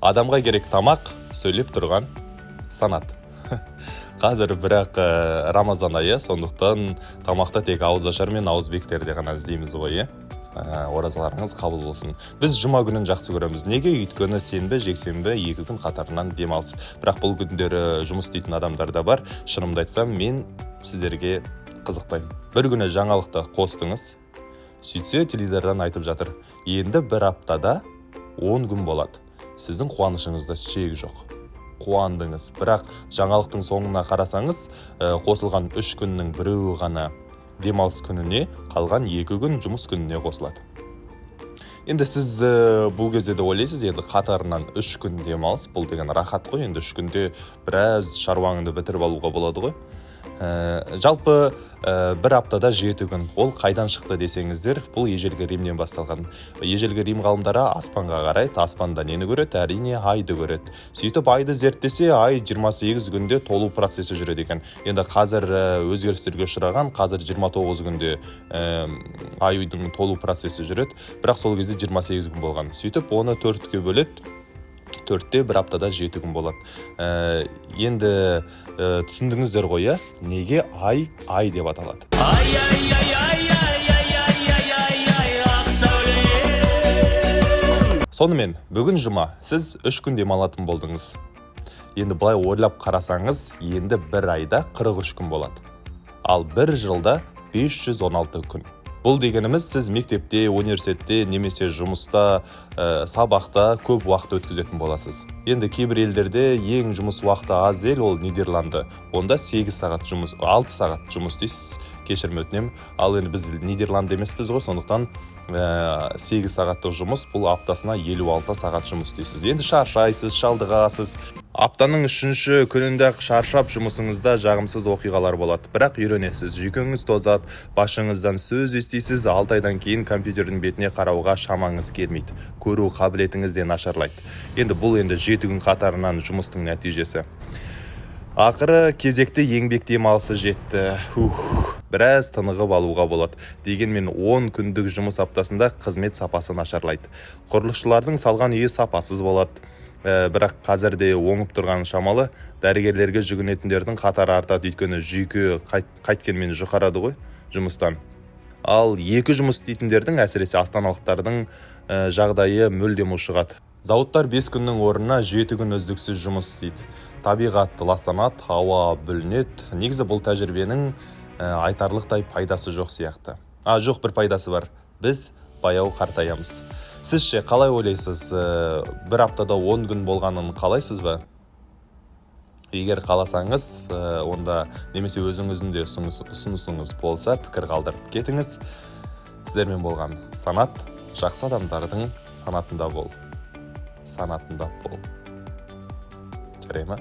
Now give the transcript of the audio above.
Адамға керек тамақ, сөйлеп тұрған Санат. Қазір бірақ Рамазан айы, сондықтан тамақты тек ауызашар мен ауызбектерде ғана іздейміз ғой, иә. Оразаларыңыз қабыл болсын. Біз жұма күнін жақсы көреміз. Неге? Өйткені сенбі, жексенбі 2 күн қатарынан демалыс. Бірақ бұл күндері жұмыс істейтін адамдар да бар. Шынымды айтсам, мен сіздерге қызықпаймын. Бір күні жаңалықты қостыңыз, сөйтсе, теледидардан айтып жатыр: енді бір аптада 10 күн болады. Сіздің қуанышыңызда шек жоқ, қуандыңыз. Бірақ жаңалықтың соңына қарасаңыз, қосылған 3 күннің біреуі ғана демалыс күніне, қалған 2 күн жұмыс күніне қосылады. Енді сіз бұл кезде де ойлайсыз: енді қатарынан 3 күн демалыс, бұл деген рахат қой, енді 3 күнде біраз шаруаңды бітіріп алуға болады ғой. Жалпы, бір аптада 7 күн, ол қайдан шықты десеңіздер, бұл ежелгі Римнен басталған. Ежелгі Рим ғалымдары аспанға қарайды. Аспанда нені көреді? Әрине, айды көреді. Сөйтіп айды зерттесе, ай 28 күнде толу процесі жүреді екен. Енді қазір өзгерістерге ұшыраған, қазір 29 күнде айдың толу процесі жүреді, бірақ сол кезде 28 күн болған. Сөйтіп оны төртке бөледі, төртте бір аптада 7 күн болады. Енді түсіндіңіздер ғой, иә, неге ай ай деп аталады. Ай, ай, ай, ай, ай, ай, ай, ай, ай, ай, ақ сәулем. Сонымен, бүгін жұма, сіз 3 күн демалатын болдыңыз. Енді былай ойлап қарасаңыз, енді бір айда 43 күн болады, ал бір жылда 516 күн. Бұл дегеніміз, сіз мектепте, университетте немесе жұмыста, сабақта көп уақыт өткізетін боласыз. Енді кейбір елдерде ең жұмыс уақыты аз ел, ол Нидерланды. Онда 8 сағат жұмыс, 6 сағат жұмыс істейсіз, кешірім өтінемін. Ал енді біз Нидерланд емеспіз ғой, сондықтан 8 сағаттық жұмыс, бұл аптасына 56 сағат жұмыс істейсіз. Енді шаршайсыз, шалдығасыз. Аптаның үшінші күнінде ақ шаршап, жұмысыңызда жағымсыз оқиғалар болады, бірақ үйренесіз. Жүйкеңіз тозады, басшыңыздан сөз естисіз. 6 айдан кейін компьютердің бетіне қарауға шамаңыз келмейді, көру қабілетіңіз де нашарлайды. Енді бұл енді 7 күн қатарынан жұмыстың нәтижесі. Ақыры кезекті еңбек демалысы жетті. Ух, біраз тынығып алуға болады. Дегенмен 10 күндік жұмыс аптасында қызмет сапасы нашарлайды, құрылысшылардың салған үйі сапасыз болады. Бірақ қазір де оңып тұрған шамалы. Дәрігерлерге жүгінетіндердің қатары артады, өйткені жүйке қайткенмен жұқарады ғой жұмыстан. Ал екі жұмыс істейтіндердің, әсіресе астаналықтардың жағдайы мүлдем ушығады. Зауыттар 5 күннің орнына 7 күн үздіксіз жұмыс істейді. Табиғат ластанады, ауа бүлінеді. Негізі бұл тәжірибенің айтарлықтай пайдасы жоқ сияқты. А, жоқ, бір пайдасы бар: біз баяу қартаямыз. Сіз ше, қалай ойлайсыз, бір аптада 10 күн болғанын қалайсыз ба? Егер қаласаңыз, онда немесе өзіңіздің де ұсынысыңыз болса, пікір қалдырып кетіңіз. Сіздермен болған Санат. Жақсы адамдардың санатында бол, санатында бол, жарай ма?